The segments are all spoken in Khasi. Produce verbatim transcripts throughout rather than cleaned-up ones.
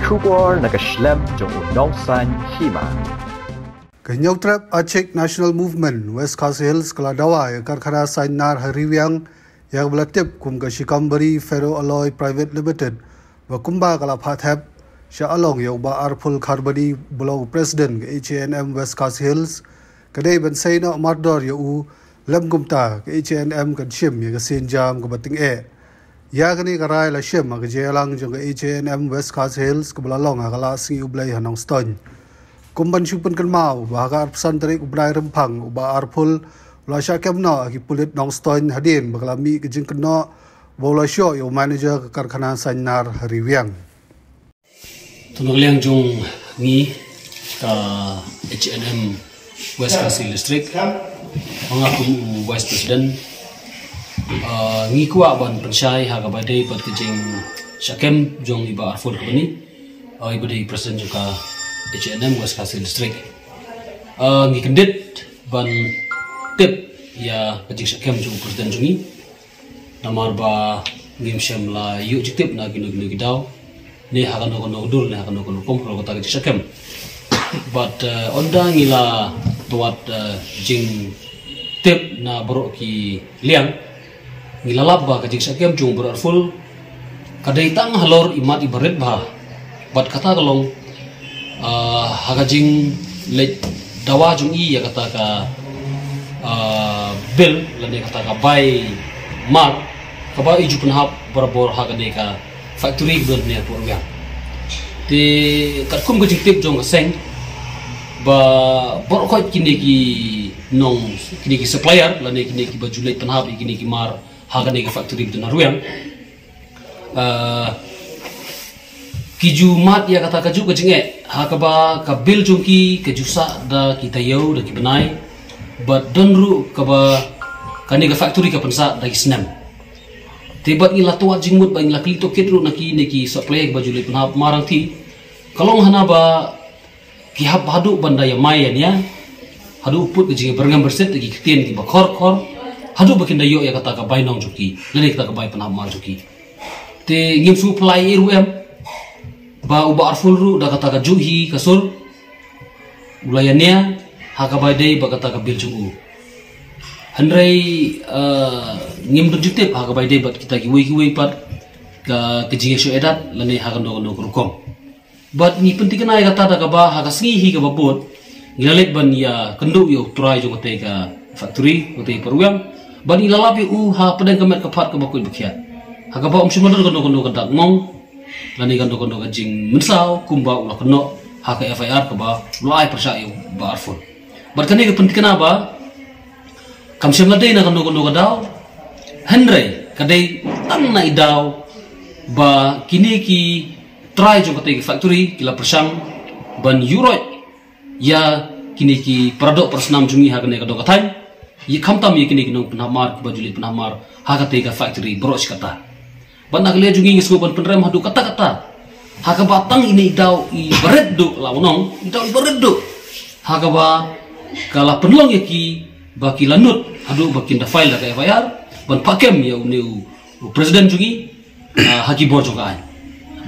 Khubor na ka shlem jong u nongsan hima. Ka Hynñiewtrep Achik National Movement West Khasi Hills ka la dawa ïa ka karkhana saiñ nar ha Riwiang ïa kaba la tip kum ka Shikambari Ferro Alloy Private Limited, ba kumba ka la phah thep sha along ïa u Bah Arpul Kharbadi ba long u President ka H A N M West Khasi Hills, ka dei ban sei noh mardor ïa u, lem kumta ka H A N M kan shim ïa ka sienjam kaba tyngeh. Ïa kane ka rai la shim ha ka jingïalang jong ka H A N M West Khasi Hills kaba la long ha ka Laisngi U Blei ha Nongstoiñ. Kum ban shu pynkynmaw ba ha ka arphew san tarik u bnai Rymphang u Bah Arpul u la shah kem noh ha ki pulit Nongstoiñ hadien ba ka la mih ka jingkynnoh ba u la shoh ïa u manager ka karkhana saiñ nar ha Riwiang. To na ka liang jong ngi ka H A N M West Khasi District, ma nga kum u Vice President, ah, ngi kwah ban pynshai ha kaba ïadei bad ka jingshah kem jong i Bah Arpul Kharbadi, ah, iba dei President jong ka H A N M West Khasi District. Ah, ngi kyndit ban tip ïa ka jingshah kem jong u President jong ngi. Namar ba ngim shym la ïoh jingtip na kino kino ki daw, ne ha kano kano ka dur, ne ha kano kano ka rukom, halor kata ka jingshah kem. Bad, eh, ynda ngi la tip, eh, jingtip na baroh ki liang, ngi la lap ba ka jingshah kem jong u Bah Arpul ka dei tang halor i mat iba rit bha. Bad kata ka long, ah, ha ka jingleit dawa jong i ïa kata ka, ah, bill lane kata ka bai mar kaba i ju pynhap barabor ha kane ka factory kaba don hangne ha Riwiang. Te katkum ka jingtip jong ka seng ba baroh khoit kine ki nong, kine ki supplier lane kine kiba ju leit pynhap ïa kine ki mar ha kane ka factory kaba don ha Riwiang, ah, ki ju mad ïa kata kajuh ka jingeh ha kaba ka bill jong ki ka ju sah da ki taïew, da ki bnai, bad don ruh kaba kane ka factory ka pynsah da ki snem. Te bad ngi la tip jingmut bad ngi la kylli tohkit ruh na kine ki supplier kiba ju leit pynhap mar hangtei, ka long hana ba ki hap haduh ban da ïamai ïania, haduh u put ka jingïabyrngem byrsit da ki ktien kiba khor khor, haduh ba kin da ïoh ïa kata ka bai nong jong ki lane kata ka bai pynhap mar jong ki. Te ngim shu pynlait ei ruh em ba u Bah Arpul ruh da kata kajuh hi ka sur u la ïania ha kaba ïadei bad kata ka bill jong u. Hynrei, eh, ngim don jingtip ha kaba ïadei bad kita kiwei kiwei pat ka, ka jingïashoh ïadat lane ha kano kano ka rukom. Bad ngi pynthikna ïa kata da kaba ha ka sngi hi kaba bud ngi la leit ban ïakynduh ïa u trai jong katei ka factory, katei ka Riwiang. Bad ngi la lap ïa u hapdeng ka met ka phad kaba koit ba khiat, ha kaba um shym la don kano kano ka dak mong lane kano kano ka jingmynsaw kumba u la kynnoh ha ka F I R kaba u la ai pyrshah ïa u Bah Arpul. Bad kane ka pynthikna ba kam shym la dei na kano kano ka daw, hynrei ka dei tang na i daw ba kine ki trai jong katei ka factory ki la pyrshang ban ïuhroit ïa kine ki paradoh parasnam jong ngi ha kane ka dong ka thaiñ, ïa khamtam ïa kine ki nongpynhap mar kiba ju leit pynhap mar ha katei ka factory baroh shi katta. Bad na ka liang jong ngi ngi sngewbha ban pynrem haduh katta katta ha kaba tang ine i daw iba rit duh, la u nong, i daw iba rit duh ha kaba ka la pynlong ïa ki ba ki la nud haduh ba kin da file da ka F I R ban phah kem ïa une u, u president jong ngi, ah, ha ki bor jong ka aiñ.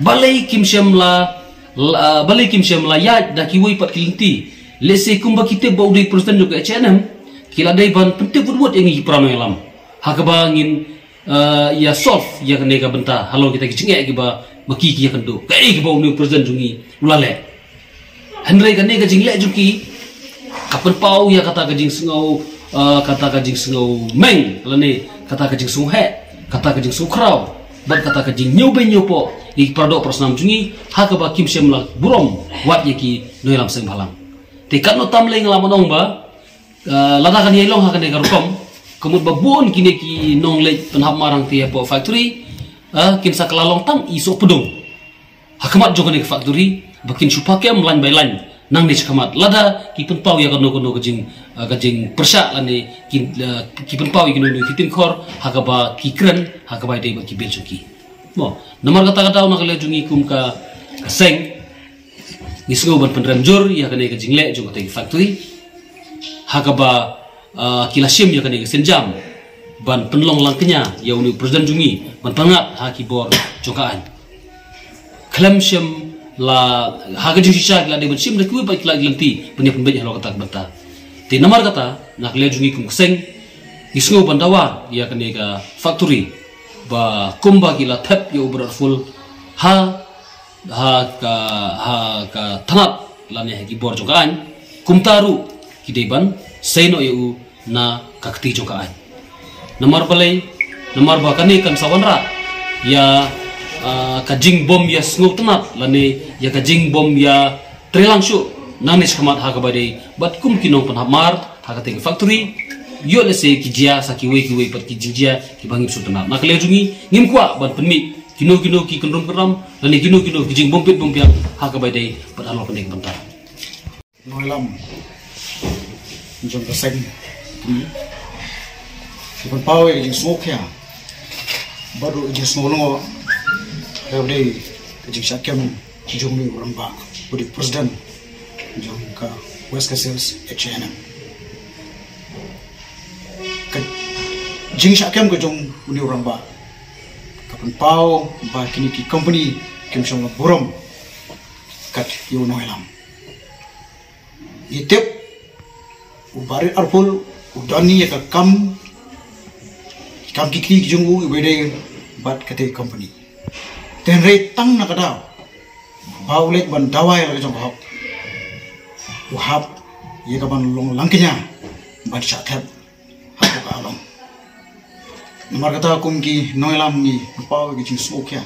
Balei kim shym la, la, balei kim shym la ïaid da kiwei pat ki lynti? Lehse kumba ki tip ba u dei president jong ka H A N M, ki la dei ban pyntip wut wut ïa ngi ki para nongïalam ha kaba ngin, ah, ïa solve ïa kane ka bynta halor kita ki jingeh kiba ma ki ki ïakynduh. Kaei kaba une u president jong ngi u la leh? Hynrei kane ka jingleh jong ki ka pynpaw ïa kata ka jingsngew, ah, kata ka jingsngew meng lane kata ka jingsngew heh, kata ka jingsngew khraw bad kata ka jingñiewbeiñ ñiewpoh ïa ki paradoh parasnam jong ngi ha kaba kim shym la burom wat ïa ki nongïalam seng bhalang. Te katno tam lei nga la ong ba, ah, lada kan ïai long ha kane ka rukom, ka mut ba bun kine ki nongleit pynhap mar hangtei hapoh factory, ah, kin sa kylla long tang i sohpdung ha khmat jong kane ka factory ba kin shu phah kem line by line nangne shakhmat. Lada ki pynpaw ïa kano kano ka jing, ah, ka jingpyrshah lane ki, ah, ki pynpaw ïa kino kino ki ktien khor ha kaba ki kren ha kaba ïadei bad ki bill jong ki. Mo, namar kata ka daw na ka liang jong ngi kum ka, ka seng ngi sngew ban pynrem jur ïa kane ka jingleh jong katei ka factory ha kaba, ah, ki la shim ïa kane ka sienjam ban pynlong lang kñia ïa une u president jong ngi ban pynngat ha ki bor jong ka aiñ. Khlem shym la ha ka jingshisha ki la dei ban shim da kiwei pat ki la ki lynti ban ïa pynbeit halor kata ka bynta. Te namar kata na ka liang jong ngi kum ka seng ngi sngew ban dawa ïa kane ka factory ba kumba ki la thep ïa u Brother Arpful ha ha ka ha ka tnat lane ha ki bor jong ka aiñ, kumta ruh ki dei ban sei noh ïa u na ka kti jong ka aiñ. Namar balei, namar ba kane kan sa wanrah ïa ah, ka jingbym ïa sngewtynnat lane ïa ka jingbym ïa trelang shuh nangne shakhmat ha kaba dei bad kum ki nongpynhap mar ha katei ka factory. Ïoh lehse ki jia sa kiwei kiwei pat ki jingjia kiba ngim sngewtynnat. Na ka liang jong ngi ngim kwah ban pynmih kino kino ki kynrum kynram lane kino kino ki jingbym pit bym piang ha kaba dei bad halor kane ka bynta. Nongïalam jong ka seng, ki pynpaw ïa ka jingsngewkhia bad ruh ka jingsngew lyngngoh ha kaba dei ka jingshah kem jong une u rangbah, u dei president jong ka West Khasi Hills H A N M. Ka jingshah kem ka jong une u rangbah ka pynpaw ba kine ki company kim shym la burom kat ïa u nongïalam. Ngi tip u Brother Arpful u don ïa ka kam, kam ki kti ki jong u iba dei bad katei company. Te hynrei tang na ka daw ba u leit ban dawa ïa la ka jong ka hok, u hap ïa ka ban long langkñia ban shah thep hapoh ka along. Namar kata kum ki nongïalam ngi pynpaw ïa ka jingsngewkhia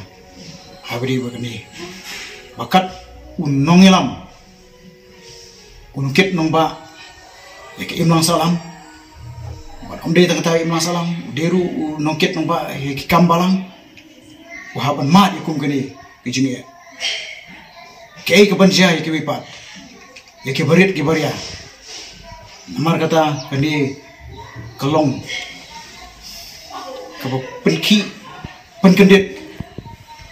ha kaba dei ba kane, ba kat u nongïalam u nongkit nongbah ïa ka imlang sahlang. Bad ym dei tang kata imlang sahlang, u dei ruh u nongkit nongbah ïa ki kam balang. U hap ban mad ïa kum kane ka jingeh. Kaei kaban jia ïa kiwei pat, ïa ki barit ki baria. Namar kata kane ka long kaba pynkhih pynkyndit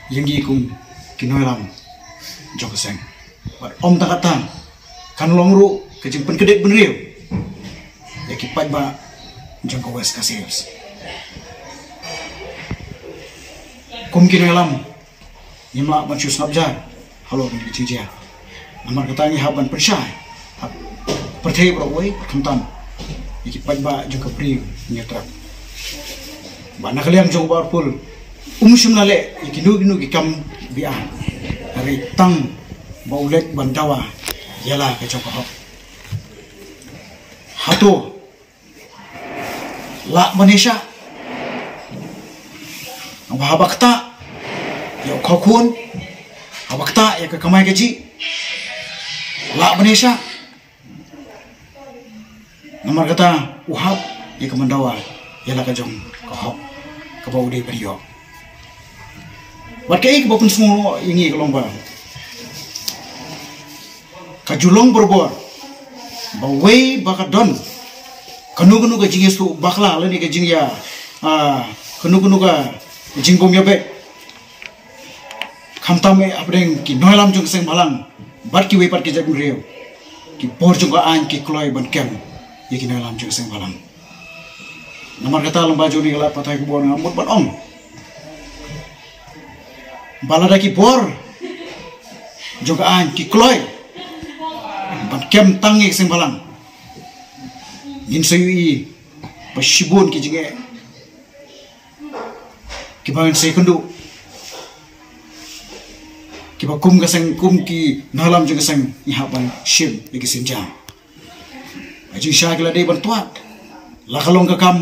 ïa ngi kum ki nongïalam jong ka seng. Bad ym tang kata, kan long ruh ka jingpynkyndit bynriew ïa ki paidbah jong ka West Khasi Hills. Kum ki nongïalam ngim lah ban shu sngap jar halor kine ki jingjia. Namar kata ngi hap ban pynshai ha pyrthei baroh kawei, khamtam ïa ki paidbah jong ka Ri Hynñiewtrep. Ba na ka liang jong u Bah Arpul um shym la leh ïa kino kino ki kam biang, hynrei tang ba u leit ban dawa ïa la ka jong ka hok. Hato lah ban ïashah? Haba, haba ktah ïa u khawkhun, haba ktah ïa ka kamai kajih, lah ban ïashah? Namar kata u hap ïa ka ban dawa ïa la ka jong ka hok kaba u dei ban ïoh. Bad kaei kaba pynsngew ïa ngi ka long ba ka ju long barabor ba wei ba ka don kano kano ka jingïasuk bakla lane ka jingïa, ah, kano kano ka jingbym ïabeit, khamtam eh hapdeng ki nongïalam jong ka seng bhalang bad kiwei pat ki jaitbynriew, ki bor jong ka aiñ ki kloi ban kem ïa ki nongïalam jong ka seng bhalang. Namar kata lyngba jong kane ka lad pathai khubor nga mut ban ong ba lada ki bor jong ka aiñ ki kloi ban kem tang ïa ka seng bhalang, ngin sa ïohi ba shibun ki jingeh kiba ngin sa ïakynduh, kiba kum ka seng, kum ki nongïalam jong ka seng ngi hap ban shim ïa ki sienjam. Ka jingshai ka la dei ban twad, la ka long ka kam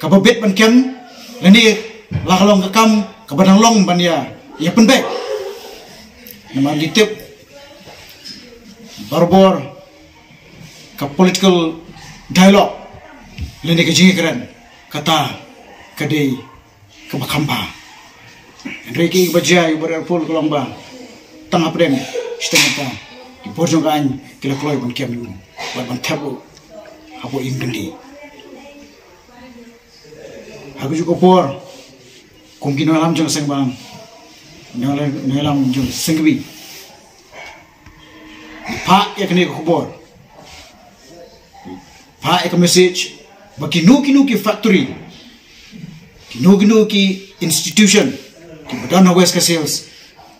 kaba bit ban kem lane la ka long ka kam kaba dang long ban ïa, ïa pynbeit. Namar ngi tip barabor ka political dialogue lane ka jingïakren kata ka dei kaba kham bha. Hynrei kaei kaba jia ïa u Bah Arpul ka long ba tang hapdeng shiteng mynta ki bor jong ka aiñ ki la kloi ban kem ïa u bad ban thep ruh hapoh ïing kynti. Ha kajuh ka por kum ki nongïalam jong ka seng bhalang, nongïalam, nongïalam jong ka seng kabi, phah ïa kane ka khubor, phah ïa ka message ba kino kino ki factory, kino kino ki institution kiba don ha West Khasi Hills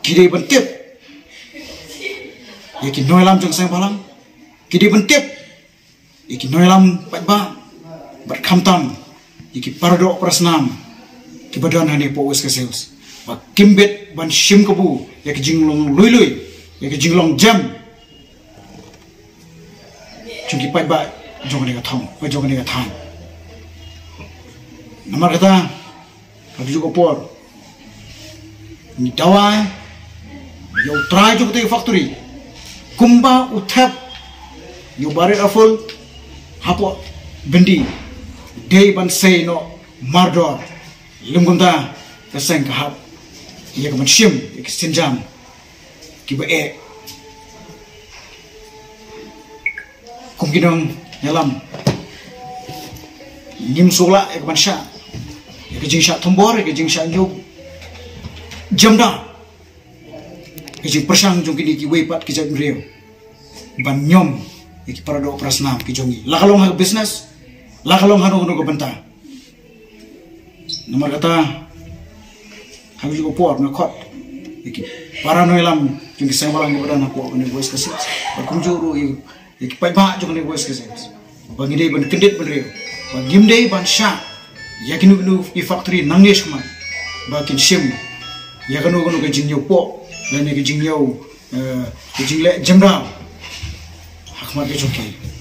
ki dei ban tip ïa ki nongïalam jong ka seng bhalang, ki dei ban tip ïa ki nongïalam paidbah, bad khamtam ïa ki paradoh parasnam kiba don hangne hapoh West Khasi Hills, ba kim bit ban shim kabu ïa ki jinglong lui lui, ïa ki jinglong jem jong ki paidbah jong kane ka thong, jong kane ka thaiñ. Namar kata, ha kajuh ka por, ngi dawa ïa u trai jong katei ka factory, kumba u thep ïa u Bah Rit Arful hapoh byndi, dei ban sei noh mardor. Lym kumta, ka seng ka hap ïa ka ban shim ïa ki sienjam kiba eh. Kum ki nongïalam, ngim sngewlah ïa ka ban shah, ïa ka jingshah thombor, ïa ka jingshah ñiew jemda, ïa ka jingpyrshang jong kine kiwei pat ki jaitbynriew ban ñiom ïa ki paradoh parasnam ki jong ngi, la ka long ha ka business, la ka long hano hano ka bynta. Namar kata, ha kajuh ka por nga khot ïa ki para nongïalam jong ki seng bhalang kiba don hapoh kane ka West Khasi Hills, bad kumjuh ruh ïa, ïa ki paidbah jong kane ka West Khasi Hills, ba ngi dei ban kyndit bynriew, ba ngim dei ban shah ïa kino kino ki factory nangne shakhmat ba kin shim ïa kano kano ka jingñiew poh lane ka jingñiew, eh, ka jingleh jemda ha khmat ka jong ki.